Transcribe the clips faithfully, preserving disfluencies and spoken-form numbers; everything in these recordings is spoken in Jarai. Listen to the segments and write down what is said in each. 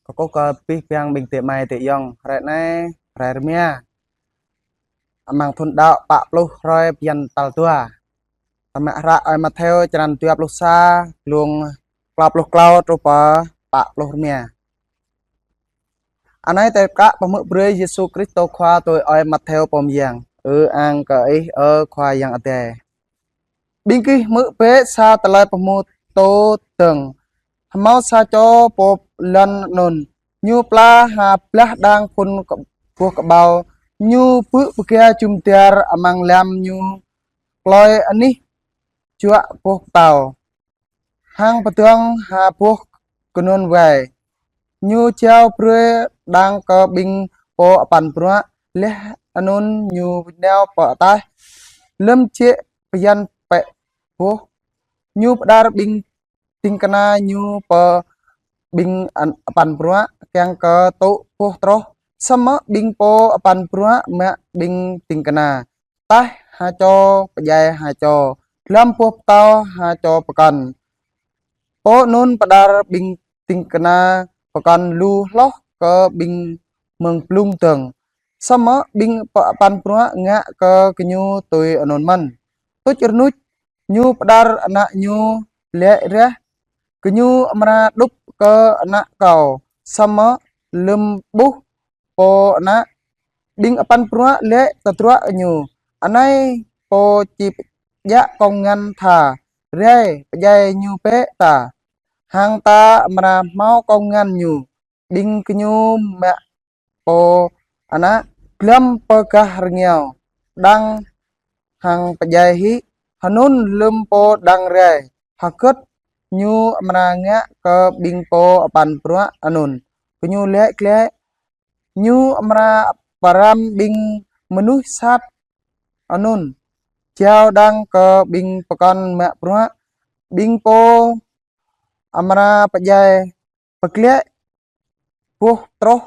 Kơkuh kơ abih bang ƀing adơi amai adơi ayŏng, hrơi anai, hrơi rơma, amăng thun đăo pă pluh hrơi bơyan tal dua. Ta mă hră ơi Mattheo črăn dua pluh sa, glông klâo pluh klâo truh pơ pă pluh rơma. Anai tơlơi kă pơhmư̆ brơi Yêsu Krist Khua tui ơi Mattheo pô mơyang. Ư-ang kơ Ih, ơ Khua Yang Adai. Ƀing gih hmư̆ bĕ sa tơlơi pơhmutu dơ̆ng: Hơmâo sa čô pô lŏn anŭn, ñu pla ha blah đang phŭn kơ-, boh kơƀâo, ñu bư̆ pơgia jum dar amăng lăm ñu klơi anih juă boh pơtâo, hăng pơdơ̆ng ha boh kơnŭn wai. Ñu jao brơi đang kơ ƀing pô apăn bruă, laih anŭn ñu nao pơ ataih. Lơ̆m jĕ bơyan pĕ boh, ñu pơđar ƀing ding kơna ñu pơ ƀing an-, apăn bruă, kiăng kơ tŭ boh troh. Samơ̆ ƀing pô apăn bruă mă ƀing ding kơna, taih ha čô, pơdjai ha čô, glăm boh pơtâo ha čô pơkŏn. Pô anŭn pơđar ƀing ding kơna pơkŏn lu hloh kơ ƀing mơ̆ng blung dơ̆ng. Samơ̆ ƀing pô apăn bruă ngă kơ gơñu tui anŭn mơ̆n. Tuč rơnuč, ñu pơđar ană ñu laĭ rah: Gơñu amra đup kơ ană kâo. Samơ̆ lơ̆m ƀuh pô ană, ƀing apăn bruă laĭ tơdruă ñu: Anai pô či pơdjă kông ngăn tha, rai pơdjai ñu bĕ ta, hăng ta amra hmâo kông ngăn ñu. Ƀing gơñu mă pô ană, glăm pơ gah rơngiao đang hăng pơdjai hĭ. Hơnŭn lơ̆m pô đang rai, hơgĕt ñu amra ngă kơ ƀing pô apăn bruă anŭn? Gơñu laĭ glaĭ: Ñu amra pơrăm ƀing mơnuih sat anŭn, jao đang kơ ƀing pơkŏn mă bruă. Ƀing pô amra pơdjai pơglaĭ boh troh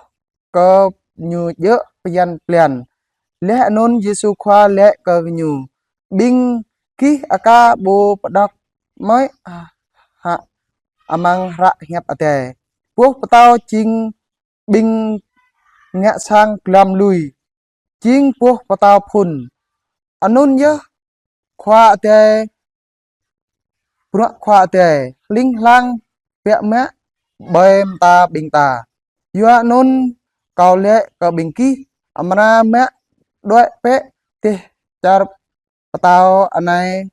kơ ñu djơ̆ bơyan blan. Laih anŭn Yêsu Khua laĭ kơ gơñu: Ƀing gih aka ƀu pơđok mơ̆i hă amăng hră hiăp Adai: Boh pơtâo jing ƀing ngă sang glăm lui, jing boh pơtâo phŭn. Anŭn yơh Khua Adai, bruă Khua Adai hling hlang biă mă ƀơi mơta ƀing ta. Yua anŭn kâo laĭ kơ ƀing gih, amra mă đuaĭ bĕ dêh čar pơtao anai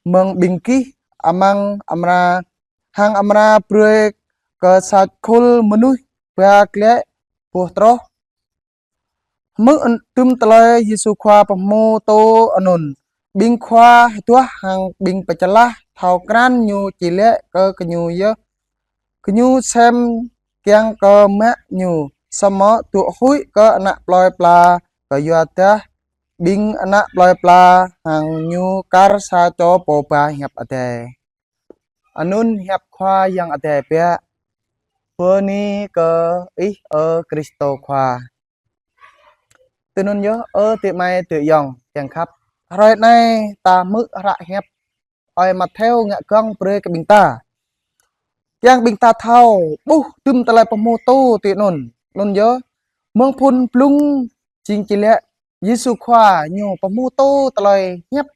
mơ̆ng ƀing gih, amăng amra, hăng amra brơi kơ sa khul mơnuih ba glaĭ boh troh. Hmư̆ tơm tơlơi Yêsu Khua pơhmutu anŭn, ƀing khua hơduah hăng ƀing pơčơlah thâo krăn ñu či laĭ kơ gơñu yơh. Gơñu sem kiăng kơ mă ñu, samơ̆ dŏ huĭ kơ ană plơi pla, kơ yua dah ƀing ană plơi pla hăng ñu kar sa čô pô ba hiăp Adai. Anŭn hiăp Khua Yang Adai biă. Bơni kơ Ih, ơ Krist Khua. Tui anŭn yơh, ơ adơi amai adơi ayŏng kiăng khăp, hrơi anai ta hmư̆ hră hiăp ơi Mattheo ngă gơ̆ng brơi kơ ƀing ta, kiăng ƀing ta thâo ƀuh tơm tơlơi pơhmutu tui anŭn. Anŭn yơh, mơ̆ng phŭn blung jing či laĭ Yêsu Khua ñu pơhmutu tơlơi hiăp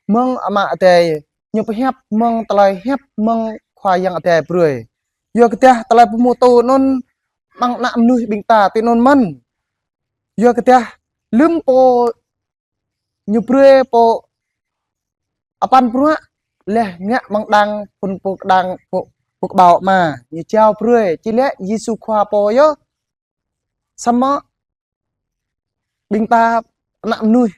mơ̆ng Ama Adai, ñu pơhiăp mơ̆ng tơlơi hiăp mơ̆ng Khua Yang Adai brơi. Yua kơ dah tơlơi pơhmutu anŭn amăng ană mơnuih ƀing ta tui anŭn mơ̆n. Yua kơ dah lơ̆m pô ñu brơi pô apăn bruă laih ngă amăng đang phŭn pô đang pô, pô kơƀâo mă, ñu jao brơi či laĭ Yêsu Khua pô yơh. Samơ̆ ƀing ta ană mơnuih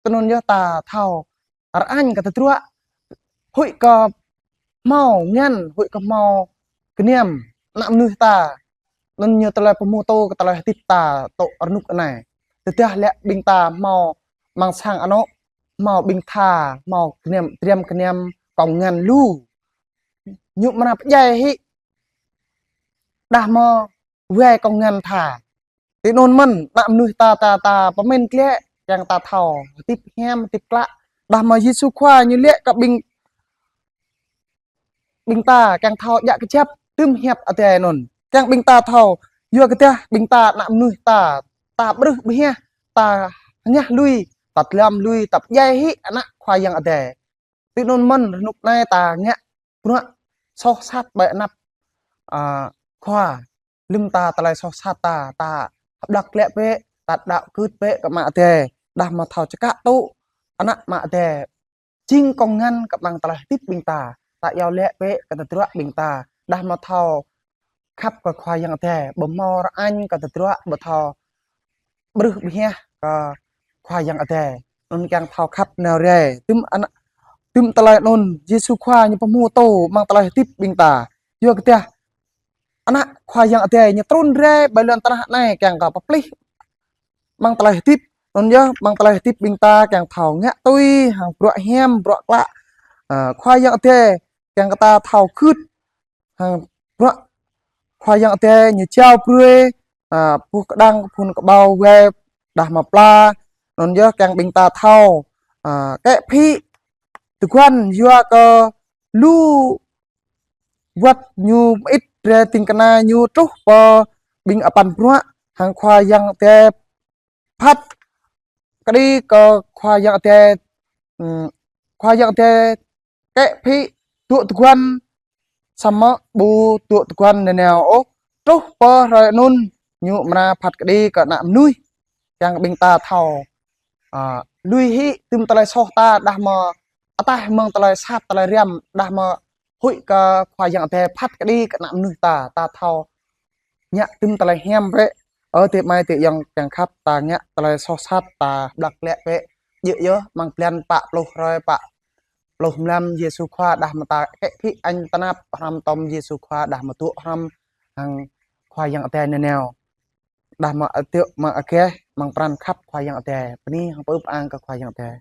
tui anŭn yơh ta thâo rơañ kơ tơdruă, huĭ kơ hmâo ngăn, huĭ kơ hmâo kơnăm ană mơnuih ta. Anŭn ñu tơlơi pơhmutu kơ tơlơi hơdip ta tŏ rơnŭk anai. Tơdah laĭ ƀing ta hmâo amăng sang anŏ, hmâo ƀing tha, hmâo kơnăm, triam kơnăm kông ngăn lu, ñu amra pơdjai hĭ, dah hmâo wai kông ngăn tha. Tui anŭn mơ̆n, ană mơnuih ta, ta, ta pơmĭn glaĭ, kiăng ta thâo hơdip hiam, hơdip klă. Dah mơ̆ Yêsu Khua ñu laĭ kơ ƀing, ƀing ta kiăng thâo djă kơjăp tơm hiăp Adai anŭn. kiăng ƀing ta thâo, yua kơ tah ƀing ta ană mơnuih ta, ta brưh bơhiah, ta hơngah lui, ta tlam lui, ta pơdjai hĭ ană Khua Yang Adai. Tui anŭn mơ̆n rơnŭk anai ta ngă bruă soh sat ƀơi anăp, a, Khua. Lơ̆m ta tơlơi soh sat ta, ta hơblăk lĕ bĕ, ta đaŏ kưt bĕ kơ Ama Adai, đah mơ̆ thâo čơkă tŭ ană Ama Adai. Jing kông ngăn kơ amăng tơlơi hơdip ƀing ta, ta iâu lĕ bĕ kơ tơdruă ƀing ta, đah mơ̆ thâo khăp kơ Khua Yang Adai, ƀu hmâo rơañ kơ tơdruă, ƀu thâo brưh bơhiah kơ Khua Yang Adai. Anŭn kiăng thâo khăp nao rai. Tơm ană, tơm tơlơi anŭn, Yêsu Khua ñu pơhmu tô amăng tơlơi hơdip ƀing ta. Yua kơ tah ană Khua Yang Adai ñu trŭn rai ƀơi lŏn tơnah anai kiăng kơ pơplih amăng tơlơi hơdip. Anŭn yơh, amăng tơlơi hơdip ƀing ta kiăng thâo ngă tui hăng bruă hiam, bruă klă, a, Khua Yang Adai, kiăng kơ ta thâo kưt hăng bruă Khua Yang Adai ñu jao brơi, a, puh kơđăng, phun kơƀâo wai, đah mơ̆ pla. Anŭn yơh kiăng ƀing ta thâo, a, kĕ phĭ tơguan yua kơ lu wơ̆t ñu mơit rai ding kơna ñu truh pơ ƀing apăn bruă hăng Khua Yang Adai phat kơđi kơ Khua Yang Adai, ưm, Khua Yang Adai kĕ phĭ dŏ tơguan samơ̆ ƀu dŏ tơguan nanao ôh. Truh pơ hrơi anŭn ñu amra phat kơđi kơ ană mơnuih. Kiăng ƀing ta thâo, a, lui hĭ tơm tơlơi soh ta đah mơ̆ ataih mơ̆ng tơlơi sat tơlơi răm đah mơ̆ huĭ kơ Khua Yang Adai phat kơđi kơ ană mơnuih ta, ta thâo ngă tơm tơlơi hiam bĕ. Ơ adơi amai adơi ayŏng kiăng khăp, ta ngă tơlơi soh sat ta hơblăk lĕ bĕ. Djơ̆ yơh, amăng blan pă pluh hrơi, pă pluh mlam Yêsu Khua đah mơ̆ ta kĕ phĭ añ tơnap hrŏm tom Yêsu Khua đah mơ̆ dŏ hrŏm hăng Khua Yang Adai nanao. Đah mơ̆ adơi mơ̆ agaih amăng pran khăp Khua Yang Adai. Bơni hăng pơư pơang kơ Khua Yang Adai.